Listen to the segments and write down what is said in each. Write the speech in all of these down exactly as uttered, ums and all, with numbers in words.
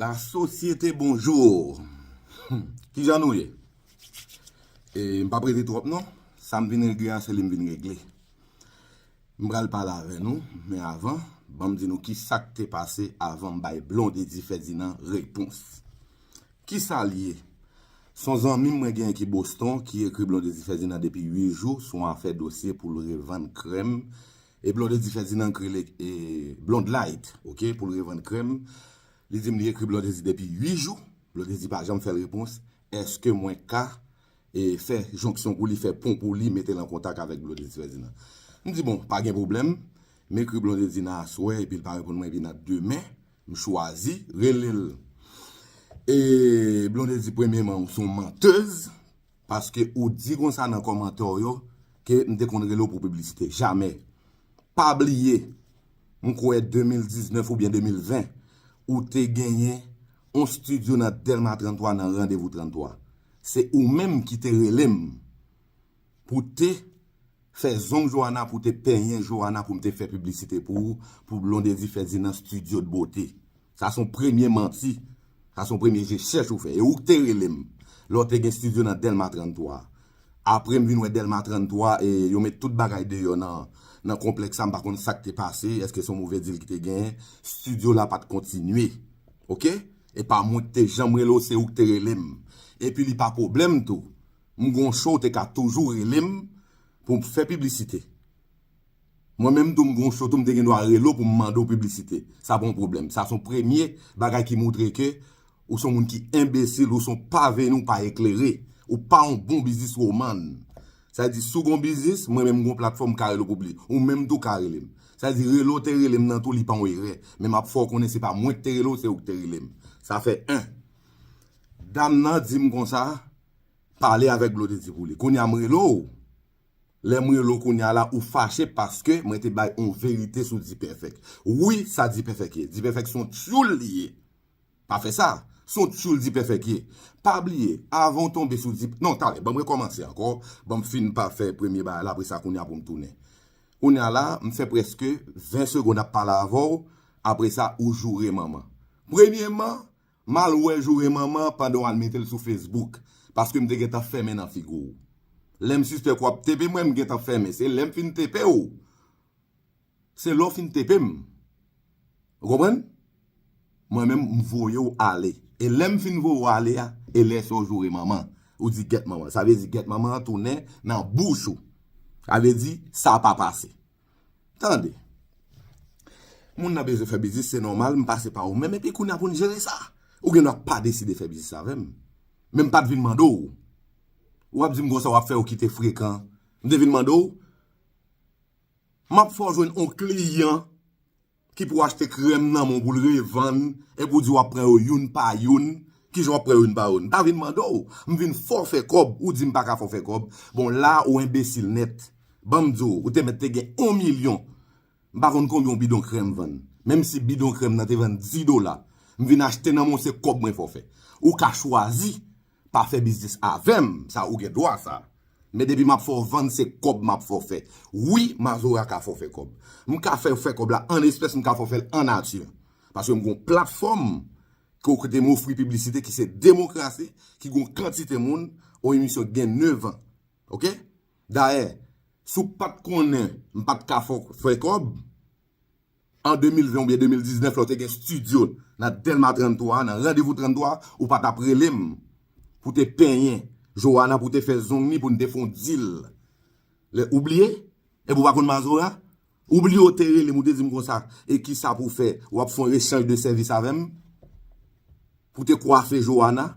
La sosyete, bonjou. Hmm, kijan nou ye? E, m p ap rete twòp non. Sa m vin regle a, se li m vin regle. M pral pale avè nou, men avan, ban m di nou ki sa k te pase avan m bay Blondedy Ferdinand repons. Ki sa l ye? Se yon zanmi m mwen genyen ki Boston, ki ekri Blondedy Ferdinand depi uit jou sou yon afè dosye pou l revann krèm. E Blondedy Ferdinand k rele, e, Blonde Light, oke, pou l revann krèm. Li di m li ekri Blondedy depi uit jou. Blondedy pa janm fè l repons. Èske mwen ka, e, fè jonksyon pou li, fè pon pou li, mete l an kontak avèk Blondedy Ferdinand? M di, bon, pa gen pwoblèm. M ekri Blondedy nan aswè, epi l pa reponn mwen, epi nan demen, m chwazi rele l. E Blondedy, premyeman, ou se yon mantèz, paske ou di konsa nan kòmantè w yo, ke m te konn rele w pou piblisite. Jamè. Pa bliye, m kwè de mil diznèf oubyen de mil ven, ou te genyen yon estidyo nan Dèlma trannntwa, nan Randevou trannntwa. Se ou menm ki te rele m pou te fè zong Johanna, pou te penyen Johanna, pou m te fè piblisite pou ou, pou Blondedy Ferdinand Studio de Beauté. Sa se yon premye manti. Sa se yon premye je chèch ou fè. E ou k te rele m lè w te gen estidyo nan Dèlma trannntwa a. Apre m vin wè Dèlma trannntwa, e yo met tout bagay deyò nan, nan konplèks la, m pa konn sa k te pase, èske se yon move dil ki te genyen, estidyo la pa t kontinye. Oke? E pa mwen ki te janm rele w, se ou k te rele m. Epi li pa pwoblèm tou. M gon cho, w te ka toujou rele m pou m fè piblisite. Mwen menm tou m gon cho tou, m te gen dwa rele w pou m mande w piblisite. Sa pa yon pwoblèm. Sa se yon premye bagay ki montre ke ou se yon moun ki enbesil, ou se yon pa veni, ou pa eklere, ou pa yon bon bizniswoman. Sa di, si w gon biznis, mwen menm m gon platfòm, m ka rele w pou li. Ou menm tou ka rele m. Sa di, rele w te rele m nan tou, li pa yon erè. Men m ap fè w konnen se pa mwen ki te rele w, se ou ki te rele m. Sa fè en. Dam nan di m konsa, pale avèk Blondedy pou li. Kounye a m rele w. Lè m rele w kounye a la, ou fache paske mwen te bay yon verite sou Dipèfèk. Wi, sa Dipèfèk ye. Dipèfèk se yon tyoul li ye. Pa fè sa. Se yon tyoul Dipèfèk ye. Pa bliye, avan w tonbe sou Dip-, non, talè, ban m rekòmanse ankò. Ban m fin pa fè premye bagay la, apre sa, kounye a pou m tounen. Kounye a la, m fè prèske ven segonn ap pale avè w, apre sa, ou joure manman. Premyeman, m al wè joure manman pandan w al mete l sou Facebook, paske m te gentan fèmen nan figi w. Lè m sispèk w ap tepe mwen, m gentan fèmen. Se lè m fin tepe w, se lè w fin tepe m. Ou konprann? Mwen menm, m voye w ale. E lè m fin voye w ale a, e lè sa w joure manman. Ou di gèt manman. Sa vle di gèt manman an tounen nan bouch ou. Sa vle di sa pa pase. Tande. Moun nan bezwen fè biznis, se nòmal, m pase pa ou menm, epi kounye a pou n jere sa. Ou gen dwa pa deside fè biznis avè m. Men m pa t vin mande w. W ap di m konsa, w ap fè w kite frekan. M te vin mande w. M ap fè w jwenn yon kliyan ki pou achte krèm nan men w pou l revann, epi w di w ap pran yo youn pa youn. Kijan w ap pran youn pa youn? M pa vin mande w. M vin fè w fè kòb, ou di m pa ka fè w fè kòb. Bon, la ou enbesil nèt. Ban m di w, ou te mèt te gen yon milyon. M pa konn konbyen yon bidon krèm vann. Menm si bidon krèm nan te vann dis dola, m vin achte nan men w, se kòb mwen fè w fè. Ou ka chwazi pa fè biznis avè m, sa ou gen dwa sa. Men depi m ap fè w vann, se kòb m ap fè w fè. Wi, Mazora ka fè w fè kòb. M ka fè w fè kòb la an espès, m ka fè w fè l an nati. Paske m gon platfòm kote m ofri piblisite ki se Demokrasi, ki gon kantite moun, yon emisyon ki gen nèf an. Oke? Dayè, si w pa t konnen m pa t ka fè w fè kòb, an de mil ven oubyen de mil diznèf, lè w te gen estidyo nan Dèlma trannntwa, nan Randevou trannntwa, ou pa t ap rele m pou te penyen Johanna, pou te fè zong li, pou n te fè yon dil. Lè ou bliye? Epi w pa konn Mazora? Ou bliye w te rele m, ou te di m konsa, e kisa pou w fè? W ap fè yon echanj de sèvis avè m? Pou te kwafe Johanna?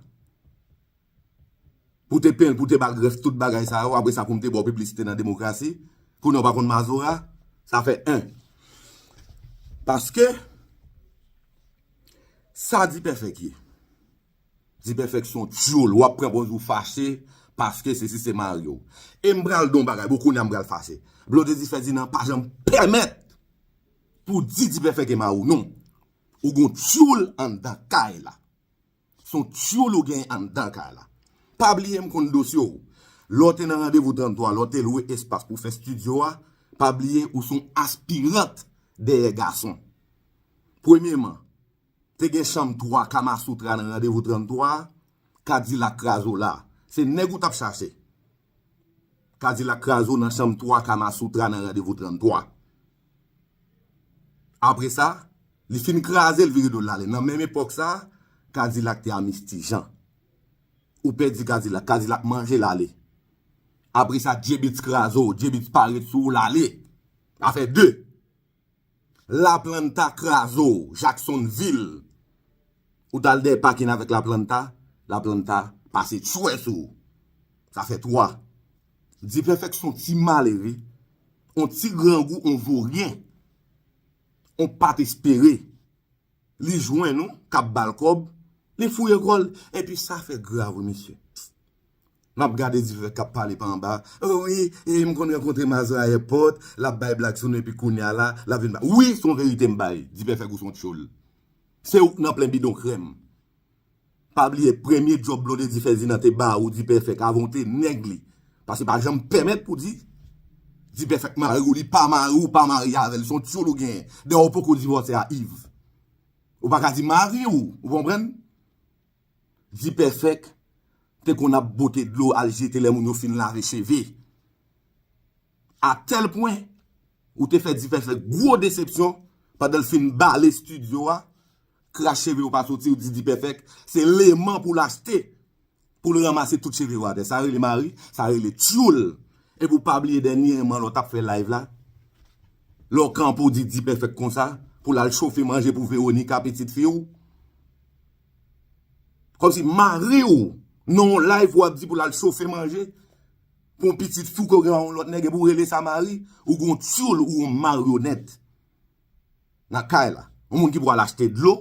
Pou te penyen l, pou te ba l grèf, tout bagay sa yo, apre sa pou m te ba w piblisite nan Demokrasi, kounye a w pa konn Mazora, sa fè en. Paske, sa Dipèfèk ye. Dipèfèk se yon tyoul, w ap pran pòz ou fache, paske sesi se mari w. E m pral di w yon bagay, bon kounye a m pral fache. Blondedy Ferdinand pa janm pèmèt pou w di Dipèfèk e mari w non. Ou gon tyoul anndan kay la. Se yon tyoul ou genyen anndan kay la. Pa bliye m konn dosye w. Lè w te nan Randevou trannntwa, lè w te lwe espas pou fè estidyo a, pa bliye ou se yon aspirant dèyè gason. Premyeman, Te gen chanm twa Kamasoutra nan Randevou tranntwa, Kadilak kraze w la. Se nèg ou t ap chache. Kadilak kraze w nan chanm twa Kamasoutra nan Randevou tranntwa. Apre sa, li fin kraze, l vire do l ale. Nan menm epòk sa, Kadilak te a Misti Jan. Ou pèdi Kadilak, Kadilak manje l ale. Apre sa, Djebits kraze w, Djebits parèt sou ou l ale. Sa fè de. Laplanta kraze w, Jacksonville. Ou t al dèyè pakin avèk Laplanta, Laplanta pase tchwè sou ou. Sa fè twa. Dipèfèk se yon ti malere, yon ti grangou, yon voryen, yon pa t espere. Li jwenn ou k ap ba l kòb, li fouye kò l, epi sa fè grav wi mesye. M ap gade Dipèfèk k ap pale pa anba. O wi, e m konn rankontre Mazora ayèpòt, l ap bay blag sou nou, epi kounye a la, l ap vin ba. Wi, se yon verite m bay. Dipèfèk ou se yon tchoul. Se ou k nan plen bidon krèm. Pa bliye, premye djòb Blondedy Ferdinand te ba ou Dipèfèk, avan w te nèg li. Paske pa janm pèmèt pou di, Dipèfèk mari w, li pa mari w, pa marye avè l, se yon tchoul ou genyen. Dayè, ou poko divòse a Yves. Ou pa ka di mari w, ou konprann? Dipèfèk te konn ap bote dlo al jete lè moun yo fin lave cheve. A tèl pwen, ou te fè Dipèfèk gwo desepsyon pandan l fin bale estidyo a, kras cheve yo pa soti, ou di Dipèfèk, se leman pou l achte, pou l ranmase tout cheve yo atè. Sa rele mari, sa rele tchoul. Epi w pa bliye dènyèman lè w t ap fè live la, lè w kanpe w di Dipèfèk konsa, pou l al chofe manje pou Veronica, pitit fi w. Kòmsi mari w, nan yon live w ap di pou l al chofe manje, pou yon pitit fi w ke w gen yon lòt nèg, epi w rele sa mari, ou gon tchoul, ou yon maryonèt. Nan kay la, yon moun ki pou al achte dlo,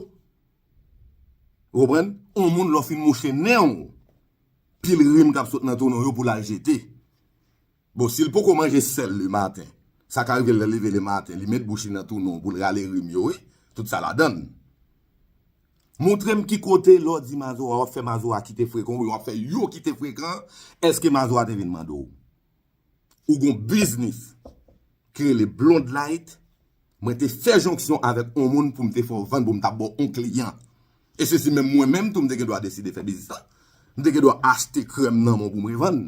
ou konprann? Yon moun lè w fin mouche nen w, pil rim k ap sot nan tonen w yo pou l al jete. Bon, si l poko manje sèl le maten, sa ka rive l leve le maten, li met bouch li nan tonen w pou l rale rim yo, wi. Tout sa ladann. Montre m ki kote lè w di Mazora, w ap fè Mazora kite frekan, w ap fè yo kite frekan, èske Mazora te vin mande w? Ou gon biznis ki rele Blonde Light, mwen te fè jonksyon avèk yon moun pou m te fè w vann, pou m t ap ba w yon kliyan. E se si menm mwen menm tou m te gen dwa deside fè biznis la. M te gen dwa achte krèm nan men w pou m revann.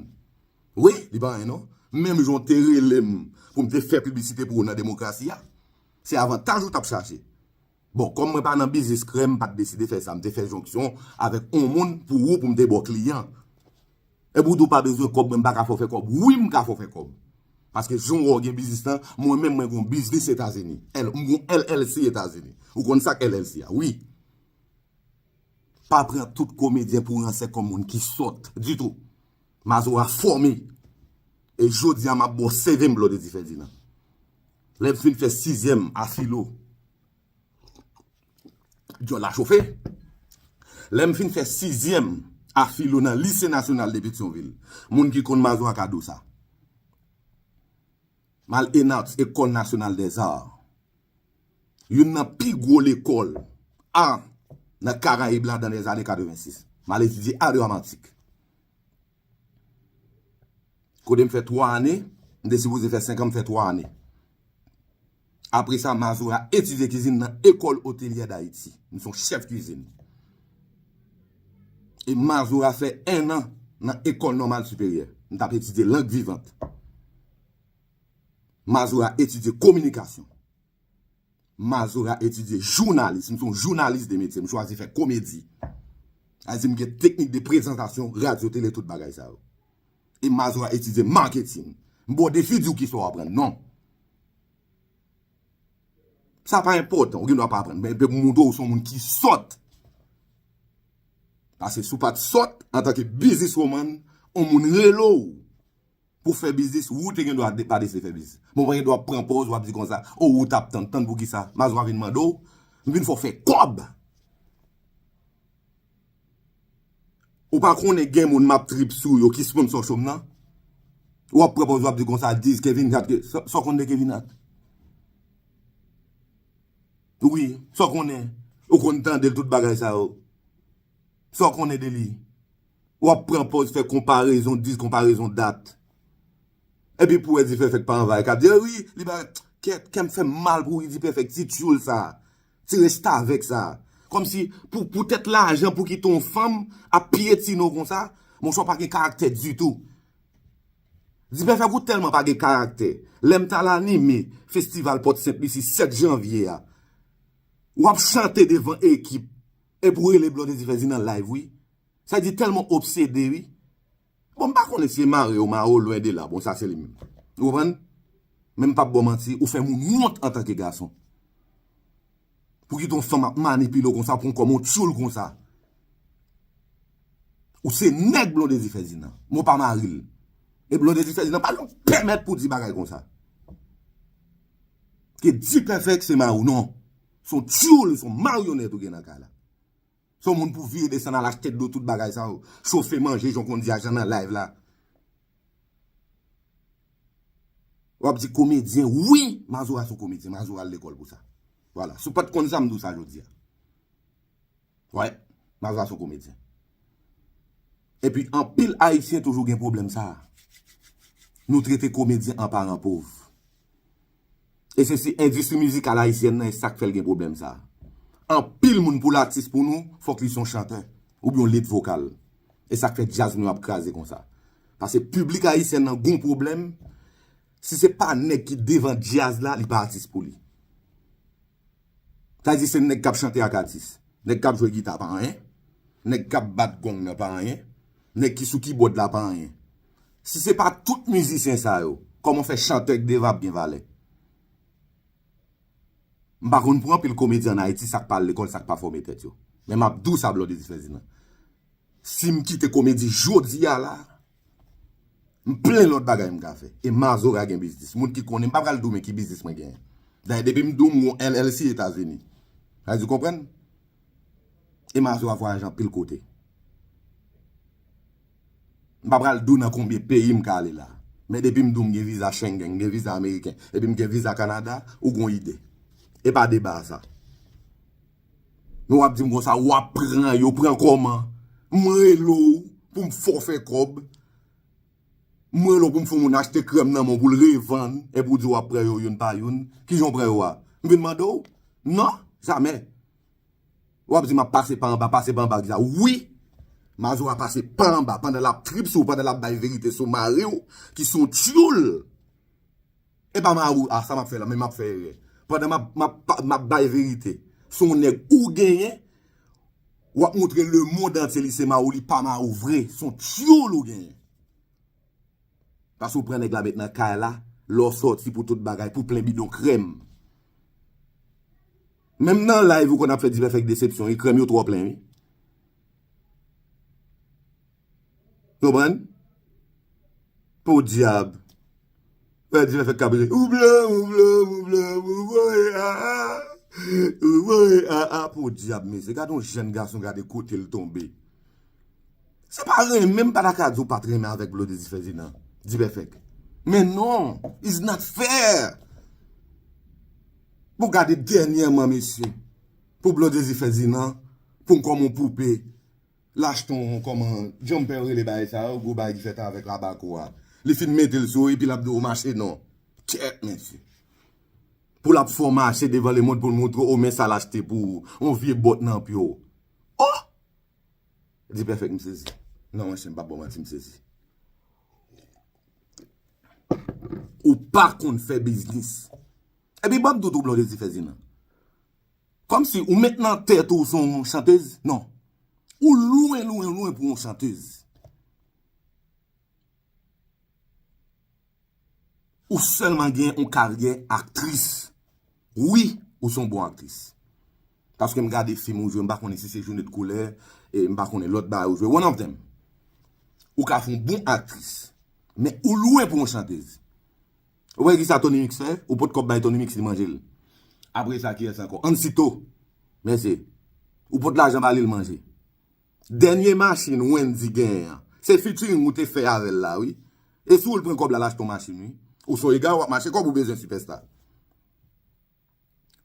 Wi, li pa anyen non. Menm jan w te rele m pou m te fè piblisite pou ou nan demokrasi a, se avantaj ou t ap chache. Bon, kòm mwen pa nan biznis krèm, m pa t deside fè sa. M te fè jonksyon avèk yon moun pou ou, pou m te ba w kliyan. Epi w di w pa bezwen kòb, mwen m pa ka fè w fè kòb. Wi, m ka fè w fè kòb. Paske jan w wè w gen biznis lan, mwen menm mwen gon biznis Etazini. L, m gon L L C Etazini. Ou konn sa k L L C a, wi. Pa pran tout komedyen pou ransè kòm moun ki sòt ditou. Mazora fòme. E jodi a m ap ba w seve m Blondedy Ferdinand. Lè m fin fè sizyèm a filo, djòl la chofe. Lè m fin fè sizyèm a filo nan Lise Nasyonal de Petyonvil, moun ki konn Mazora ka di w sa. M al ENARTS, École Nationale des Arts. Youn nan pi gwo lekòl a nan Karayib la dan lèzane katrevensis. M al etidye a dramatik. Kote m fè twa ane, m te sipoze fè senk an, m fè twa ane. Apre sa, Mazora etidye kizin nan École Hôtelière d'Haïti. M se yon chèf kizin. E Mazora fè en an nan École Normale Supérieure. M t ap etidye lang vivant. Mazora etidye kominikasyon. Mazora etidye jounalis. M se yon jounalis de metye. M chwazi fè komedi. Sa vle di m gen teknik de prezantasyon, radyo, tele, tout bagay sa yo. E Mazora etidye maketin. M ba w defi di w kisa w aprann. Non. Sa pa enpòtan. Ou gen dwa pa aprann. Men pou moutre w se yon moun ki sòt. Paske si w pa t sòt, antanke bizniswoman, yon moun rele w pou fè biznis, ou te gen dwa de-, pa deside fè biznis. Bon, ou pa gen dwa pran pòz, w ap di konsa, o, ou t ap tann, tann pou kisa? Mazora vin mande w, m vin fè w fè kòb. Ou pa konnen gen moun m ap trip sou yo ki sponsò show m nan? W ap pran pòz, w ap di konsa, diz Kevin Hart, ke, sa, sa w konn de Kevin Hart? Wi, sa w konnen, ou konn tande l tout bagay sa yo. Sa w konnen de li? W ap pran pòz fè konparezon, dis konparezon dat. Epi pou wè Dipèfèk pa anvayi k ap di, "Wi, li pa," kè, kè m fè m mal pou Dipèfèk, ti tchoul sa. Ti restavèk sa. Kòmsi pou poutèt lajan pou kite yon fanm ap pyetine w konsa, monchè w pa gen karaktè ditou. Dipèfèk ou tèlman pa gen karaktè. Lè m t al anime festival Pòt Sent Lisi sèt janvye a, w ap chante devan ekip epi w rele Blondedy Ferdinand live wi. Sa di tèlman obsede wi. Bon, m pa konnen si e mare yo mare w lwen de la. Bon, sa se li menm. Ou konprann? Men m p ap ba w manti, ou fè moun wont antanke gason. Pou kite yon fanm ap manipile w konsa, pran w kòm yon tyoul konsa. Ou se nèg Blondedy Ferdinand, men w pa mari l. E Blondedy Ferdinand pa janm pèmèt pou di bagay konsa. Ke Dipèfèk se mari w, non. Se yon tyoul, se yon maryonèt ou gen nan kay la. Se yon moun pou vire desann al achte dlo tout bagay sa yo. Chofe manje, jan w konn di a jan nan live la. W ap di komedyen, wi, Mazora se yon komedyen, Mazora al lekòl pou sa. Vwala, si w pa t konn sa, m di w sa jodi a. Wè, Mazora se yon komedyen. Epi anpil Ayisyen toujou gen pwoblèm sa a. Nou trete komedyen an paran pòv. E se si endistri mizikal ayisyèn nan, e sa k fè l gen pwoblèm sa a. Anpil moun pou l atis pou nou, fòk li se yon chantè, oubyen yon lead vokal. E sa k fè djaz nou ap kraze konsa. Paske piblik ayisyèn nan gon pwoblèm, si se pa nèg ki devan djaz la, li pa atis pou li. Sa di se nèg k ap chante ak atis. Nèg k ap jwe gita pa anyen. Nèg k ap bat gong nan pa anyen. Nèg ki sou kibòd la pa anyen. Si se pa tout mizisyen sa yo, kòman fè chantè k devan ap gen valè? M pa konn pou anpil komedyen ann Ayiti, sa k pa al lekòl, sa k pa fòme tèt yo. Men m ap di w sa, Blondedy Ferdinand. Si m kite komedi jodi a la, m plen lòt bagay m ka fè. E Mazora gen biznis. Moun ki konnen, m pa pral di w men ki biznis mwen genyen. Dayè, depi m di w m gon L L C Etazini. Sa di w konprann? E Mazora vwayaje anpil kote. M pa pral di w nan konbyen peyi m ka ale la. Men depi m di w m gen viza Schengen, m gen viza ameriken, epi m gen viza Kanada, ou gon ide. E pa deba a sa. Men w ap di m konsa, w ap pran yo, pran kòman? M rele w pou m fè w fè kòb. M rele w pou m fè yon moun achte krèm nan men w pou l revann, epi w di w ap pran yo youn pa youn. Kijan w pran yo a? M vin mande w? Non, jamè. W ap di m ap pase pa anba, pase pa anba kisa? Wi, Mazora pase pa anba pandan l ap trip sou w, pandan l ap bay verite sou mari w, ki se yon tyoul. E pa mari w, a sa m ap fè la, men m ap fè erè. Pandan m ap, m ap, m ap bay verite sou yon nèg ou genyen, w ap montre lemonn antye li se mari w, li pa mari w vre, se yon tyoul ou genyen. Paske w pran nèg la met nan kay la, lè w sòti pou tout bagay, pou plen bidon krèm. Menm nan live ou konn ap fè Dipèfèk desepsyon, e krèm yo twò plen wi. Konprann? Podyab. Wè, Dipèfèk k ap rele. Ou blan, ou blan, ou blan, ou voye a a. Ou voye a a, podyab, mesye. Gade yon jèn gason, gade kote l tonbe. Se pa renmen, m pa ta ka di w pa t renmen avèk Blondedy Ferdinand, Dipèfèk. Men non, it's not fair. Bon, gade dènyèman, mesye, pou Blondedy Ferdinand, pou m kòm yon poupe, l achte yon kòman, jan m pè rele bagay sa yo, gwo bagay ki fèt avèk labako a. Li fin mete l sou, epi l ap di w mache non. Kèt, mesye. Pou l ap fè w mache devan lemonn pou l montre w, o, men sa l achte pou ou, yon vye bòt nan pye w. Oh! Dipèfèk, m sezi. Non, monchè, m p ap ba w manti, m sezi. Ou pa konn fè biznis. Epi, ban m di w tou, Blondedy Ferdinand. Kòmsi ou met nan tèt ou se yon chantèz? Non. Ou lwen, lwen, lwen pou yon chantèz. Ou sèlman gen yon karyè aktris. Wi, ou se yon bon aktris. Paske m gade fim ou jwe, m pa konnen si se Jounèt Koulè, e m pa konnen lòt bagay ou jwe, one of them. Ou ka fè yon bon aktris. Men ou lwen pou yon chantèz. Ou wè kisa Tony Mix fè? Ou pot kòb bay Tony Mix, li manje l. Apre sa, kiyès ankò? Ansito. Mèsi. Ou pot lajan ba li, l manje. Dènye machin Wendy genyen an, se featuring ou te fè avè l la, wi. E si w pran kòb la, l achte yon machin, wi. Ou se yon ega, w ap mache kòb ou bezwen, sipèsta.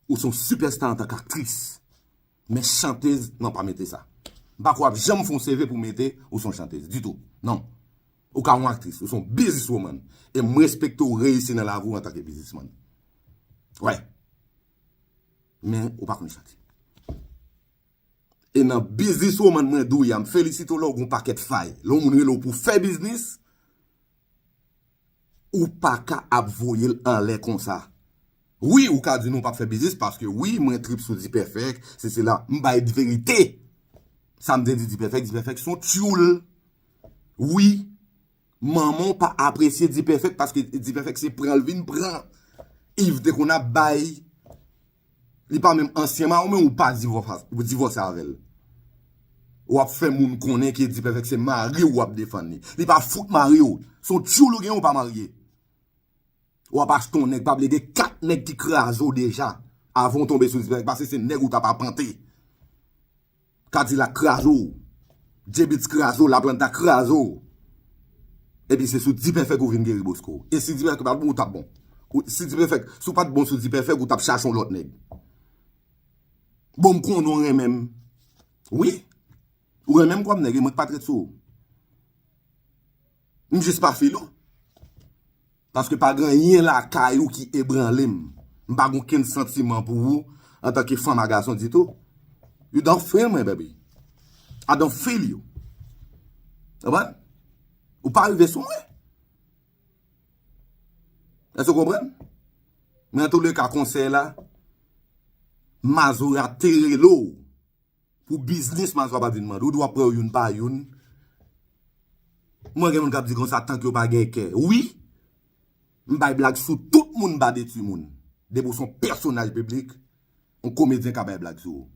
Ou se yon sipèsta antanke aktris. Men chantèz, non, pa mete sa. M pa kwè w ap janm fè yon C V pou mete ou se yon chantèz, ditou. Non. Ou ka yon aktris, ou se yon businesswoman. E m respekte w reyisi nan lavi w antanke biznismann. Wè. Men, ou pa konn chante. E nan biznis woman mwen di w ya, m felisite w lè w gen yon pakèt fay. Lè yon moun rele w pou fè biznis, ou pa ka ap voye l anlè konsa. Wi, ou ka di nou p ap fè biznis paske wi, mwen trip sou Dipèfèk, se sela, m bay verite. Sa m te di Dipèfèk, Dipèfèk se yon tyoul. Wi, manman w pa apresye Dipèfèk paske Dipèfèk se pran l vin pran. Yves te konn ap bay. Li pa menm ansyen mari w, men ou pa divòse, divòse avè l. W ap fè moun konnen ke Dipèfèk se mari w w ap defann li. Li pa fout mari w. Se yon tyoul ou gen, ou pa marye. W ap achte yon nèg, pa bliye gen kat nèg ki kraze w deja. Avan w tonbe sou Dipèfèk, paske se nèg ou t ap apante. Kadilak kraze w. J-Beatz kraze w, Laplanta kraze w. Epi se sou Dipèfèk ou vin geri Bosco. E si Dipèfèk pa t bon, ou t ap bon. Ou, si Dipèfèk, si w pa t bon sou Dipèfèk, ou t ap chache yon lòt nèg. Bon, m konnen w renmen m. Wi. Ou renmen m kòm nèg, e mwen k pa t ret sou ou. M jis pa file w. Paske pa gen anyen lakay ou ki ebranle m. M pa gen okenn santiman pou ou antanke fanm a gason ditou. You don't feel me, baby. I don't feel you. Konprann? Ou pa rive sou mwen. Èske w konprann? Men antouleka, konsèy la, Mazora te rele w. Pou biznis, Mazora pa t vin mande w, w ap pran yo youn pa youn. Mwen gen moun k ap di konsa, tank yo pa gen kè. Wi, m bay blag sou tout moun, m pa detwi moun. Depi w se yon pèsonaj piblik, yon komedyen ka bay blag sou ou.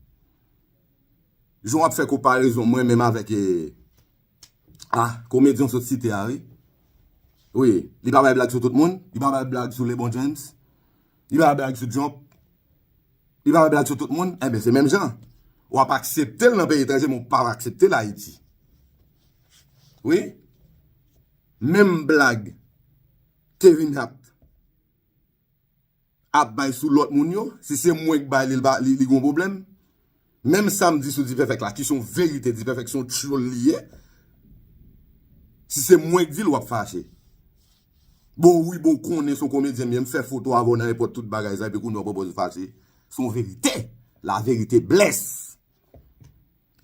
Jan w ap fè konparezon mwen menm avèk, eh, ah, komedyen w sot site a, wi. Wi, li pa bay blag sou tout moun, li pa bay blag sou Lebon James, li pa bay blag sou Jump, li pa bay blag sou tout moun, enben se menm jan. W ap aksepte l nan peyi etranje, men w p ap aksepte l Ayiti. Wi. Menm blag Kevin Hart ap bay sou lòt moun yo, si se mwen k bay li, li, li gen yon pwoblèm. Menm sa m di sou Dipèfèk la, ki se yon verite, Dipèfèk se yon tyoul li ye. Si se mwen k di l, w ap fache. Bon, wi, bon, konnen se yon komedyen m ye, m fè foto avè w nan nenpòt tout bagay sa, epi kounye a w pwopoze fache. Se yon verite. La vérité blesse.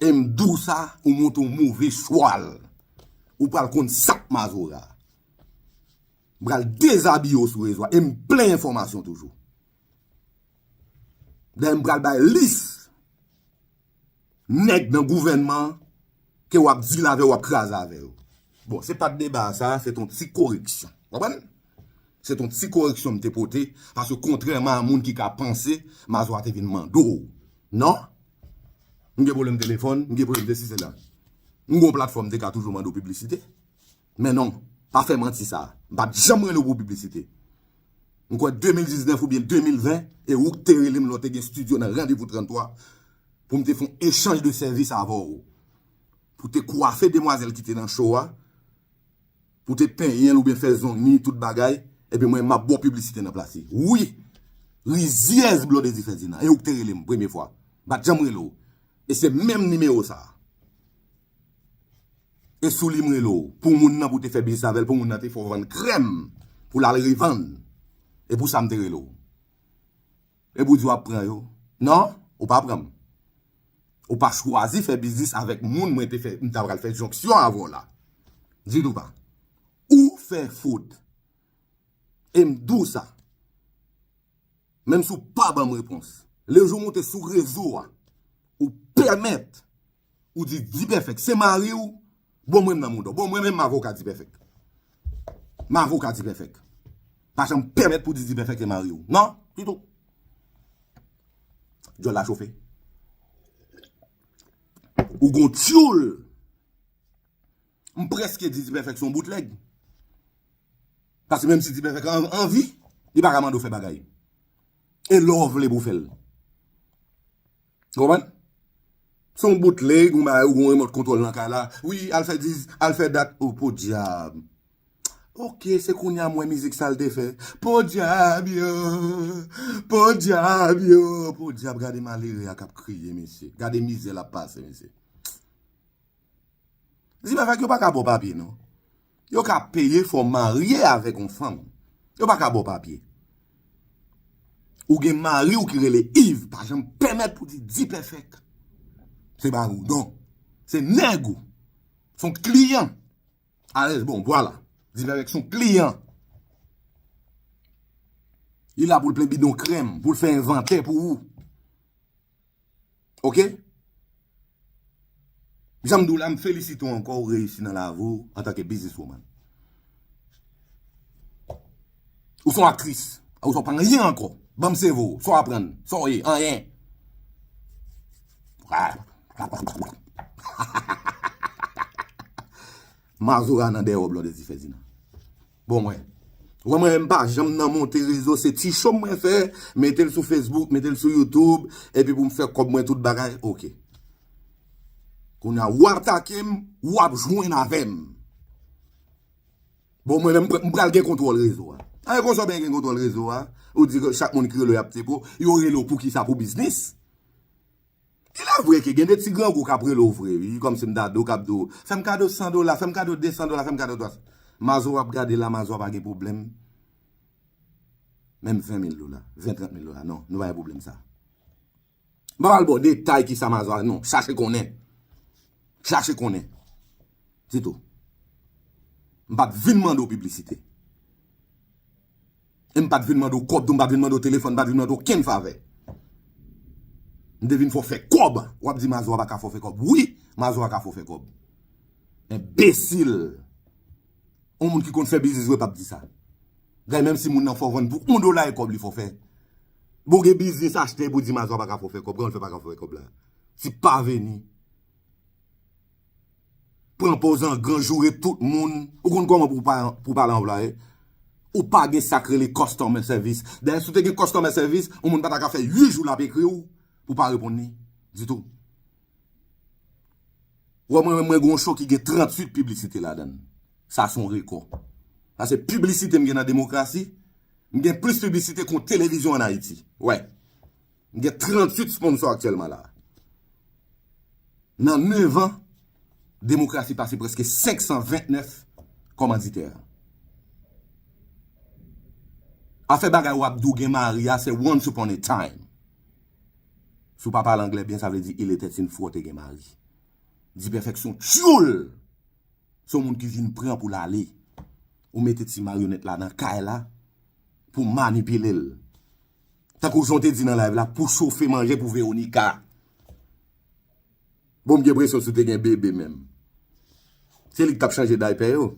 E m di w sa, ou monte yon move chwal. Ou pral konn sa k Mazora. M pral dezabiye w sou rezo a. E m plen enfòmasyon toujou. Dayè, m pral bay lis nèg nan gouvènman ke w ap dil avè yo, w ap kraze avè yo. Bon, se pa t deba sa, se t yon ti koreksyon. Konprann? Se t yon ti koreksyon m te pote, paske kontrèman a moun ki ka panse, Mazora te vin mande w. Non? M gen pwoblèm telefòn, m gen pwoblèm de sisi sela. M gen yon platfòm, m te ka toujou mande w piblisite. Men non, pa fè manti sa. M pa t janm rele w pou piblisite. M kwè de mil diznèf oubyen de mil ven, e ou k te rele m lè w te gen estidyo nan Randevou tranntwa, pou m te fè yon echanj de sèvis avè w. Pou te kwafe demwazèl ki te nan show a, pou te penyen l oubyen fè zong ni tout bagay, epi mwen m ap ba w piblisite nan plas li. Wi, rizyèz Blondedy Ferdinand, e ou k te rele m premye fwa. M pa t janm rele w. E se menm nimewo sa a. E sou li m rele w. Pou moun nan pou te fè biznis avè l, pou moun nan te fè w vann krèm, pou l al revann. E pou sa m te rele w. E pou di w ap pran yo. Non, ou pa pran m. Ou pa chwazi fè biznis avèk moun mwen te fè, m ta pral fè jonksyon avè w la. Di nou pa. Ou fè fot. E m di w sa. Menm si w pa ban m repons. Lejou w monte sou rezo a, ou pèmèt ou di Dipèfèk se mari w, bon mwen m nan mouda w. Bon mwen menm m avoka Dipèfèk. M avoka Dipèfèk. Pa janm pèmèt pou di Dipèfèk se mari w. Non, ditou. Djòl la chofe. Ou gon tyoul. M prèske di Dipèfèk se yon boutlèg. Paske menm si Dipèfèk an, anvi, li pa ka mande w fè bagay. E lè w vle pou w fè l. Konprann? Se yon boutlèg, yon bagay, ou gon remòt kontwòl nan kay la. Wi, al fè diz, al fè dat. O, podyab. Oke, se kounye a m wè mizik sa l te fè. Podyab yo, podyab yo, podyab, gade malere a k ap kriye, mesye. Gade mizè l ap pase, mesye. Dipèfèk yo pa ka ba w papye, non. Yo ka peye fò w marye avèk yon fanm. Yo pa ka ba w papye. Ou gen mari w ki rele Yves, pa janm pèmèt pou di Dipèfèk. Se pa ou, non. Se nèg ou. Se yon kliyan. Alèz, bon, vwala. Divèfèk se yon kliyan. Li la pou l plen bidon krèm, pou l fè envantè pou ou. Oke? Jan m di w la, m felisite w ankò, ou reyisi nan lavi w antanke businesswoman. Ou se yon aktris. Ou se pa anyen ankò. Ban m seve w. Sa w aprann. Sa w ye? Anyen. Mazora nan dèyè wòb Blondedy Ferdinand. Bon, mwen. Ou wè mwen menm, m pa janm nan monte rezo, se ti show mwen fè, mete l sou Facebook, mete l sou YouTube, epi pou m fè kòb mwen tout bagay, oke. Kounye a, w atake m, w ap jwenn avè m. Bon, mwen menm, m pral gen kontwòl rezo a. A, e konsa w byen gen kontwòl rezo a, ou di ke chak moun ki rele w y ap tepe w, yo rele w pou kisa? Pou biznis? Il est vrai ke gen de ti grangou k ap rele w vre, wi, kòmsi m ta di w, k ap di w, fè m kado san dola, fè m kado de san dola, fè m kado twa san. Mazora ap gade la, Mazora pa gen pwoblèm. Menm ven mil dola, ven, trant mil dola, non, nou pa gen pwoblèm sa. M pa pral ba w detay kisa Mazora, non, chache konnen. Chache konnen. Se tou. M pa t vin mande w piblisite. E m pa t vin mande w kòb tou, m pa t vin mande w telefòn, m pa t vin mande w okenn favè. M te vin fè w fè kòb. W ap di Mazora pa ka fè w fè kòb. Wi, Mazora ka fè w fè kòb. Enbesil. Yon moun ki konn fè biznis vre p ap di sa. Gade, menm si moun nan fè w vann pou yon dola e kòb li fè w fè. Bon, gen biznis achte pou di Mazora pa ka fè w fè kòb. Kòman l fè pa ka fè w fè kòb la? Ti pa vini. Pran pòz an gran, joure tout moun. Ou konn kòman pou pa, pou pale anplwaye? Ou pa gen sa k rele customer service. Dayè, si w te gen customer service, yon moun pa ta ka fè uit jou l ap ekri w pou w pa reponn li ditou. Ou wè mwen menm, mwen gen yon show ki gen tranntuit piblisite ladan l. Sa se yon rekò. Sa se piblisite m gen nan demokrasi. M gen plis piblisite ke yon televizyon ann Ayiti. Wè. M gen tranntuit sponsò aktyèlman la. Nan nèf an, demokrasi pase prèske senk san vennèf kòmanditè. Afè bagay w ap di w gen mari a, se once upon a time. Si w pa pale anglè byen, sa vle di il était une fois te gen mari. Dipèfèk se yon tyoul. Se yon moun ki vin pran pou l ale. Ou mete ti maryonèt la nan kay la pou manipile l. Tankou jan w te di nan live la, pou chofe manje pou Veronica. Bon, m gen enpresyon si w te gen bebe menm. Se li ki t ap chanje daypè yo.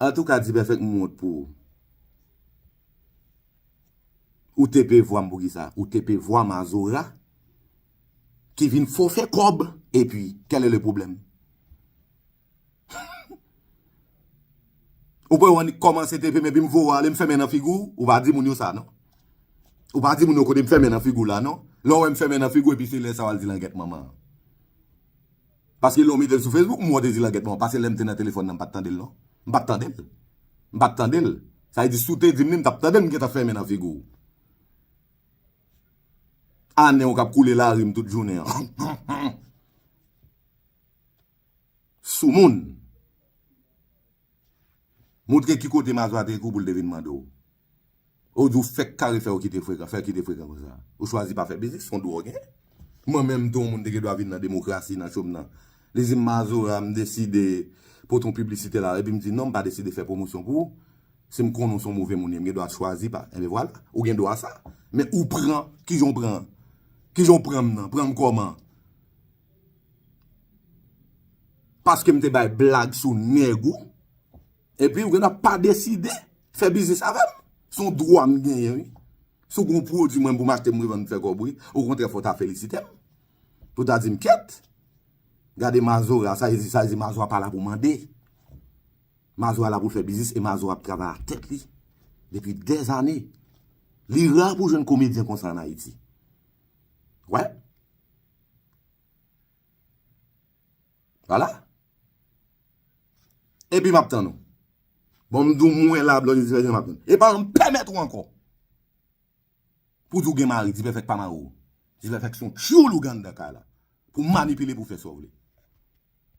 Antouka, Dipèfèk, m wont pou ou. Ou tepe vwa m poukisa? Ou tepe vwa Mazora ki vin fè w fè kòb. Epi, quel est le problème? Ou pa wè annik kòmanse tepe m epi m voye w ale, m fèmen nan figi w? Ou pa di moun yo sa, non. Ou pa di moun yo kote m fèmen nan figi w la, non. Lè w wè m fèmen nan figi w, epi se lè sa w al di langèt manman an. Paske lè w mete l sou Facebook, m wè w te di langèt manman. Paske lè m te nan telefòn nan, m pa t tande l, non. M pa t tande l. M pa t tande l. Sa vle di, si w te di m li, m t ap tande l, m gentan fèmen nan figi w. Ane w k ap koule lari m tout jounen an. Soumoun. Montre ki kote Mazora te ekri w pou l te vin mande w. Ou di w fèk kare fè w kite frekan, fè kite frekan konsa. Ou chwazi pa fè biznis, se yon dwa w gen. Mwen menm tou, yon moun te gen dwa vin nan demokrasi, nan show m nan. Li di m, Mazora, m deside pote yon piblisite la. Epi m di, non, m pa deside fè pwomosyon pou ou. Si m konnen w se yon move moun, m gen dwa chwazi pa. Enben vwala, ou gen dwa sa. Men ou pran, kijan w pran? Kijan w pran m nan? Pran m kòman? Paske m te bay blag sou nèg ou? Epi ou gen dwa pa deside fè biznis avè m. Se yon dwa m genyen, wi. Si w gen yon pwodui mwen pou m achte, m revann, m fè kòb, wi. Okontrè, fò w ta felisite m. Pou w ta di m, kyèt. Gade Mazora, sa vle di, sa vle di Mazora pa la pou mande. Mazora la pou l fè biznis e Mazora ap travay ak tèt li depi dèzane. Li ra pou w jwenn komedyen konsa ann Ayiti. Wè. Vwala. Epi m ap tann ou. Bon, m di w mwen la, Blondedy Ferdinand, m ap tann. E pa m pèmèt ou ankò. Pou di w gen mari, Dipèfèk pa mari w. Dipèfèk se yon tyoul ou gen anndan kay la. Pou manipile, pou fè sa w vle.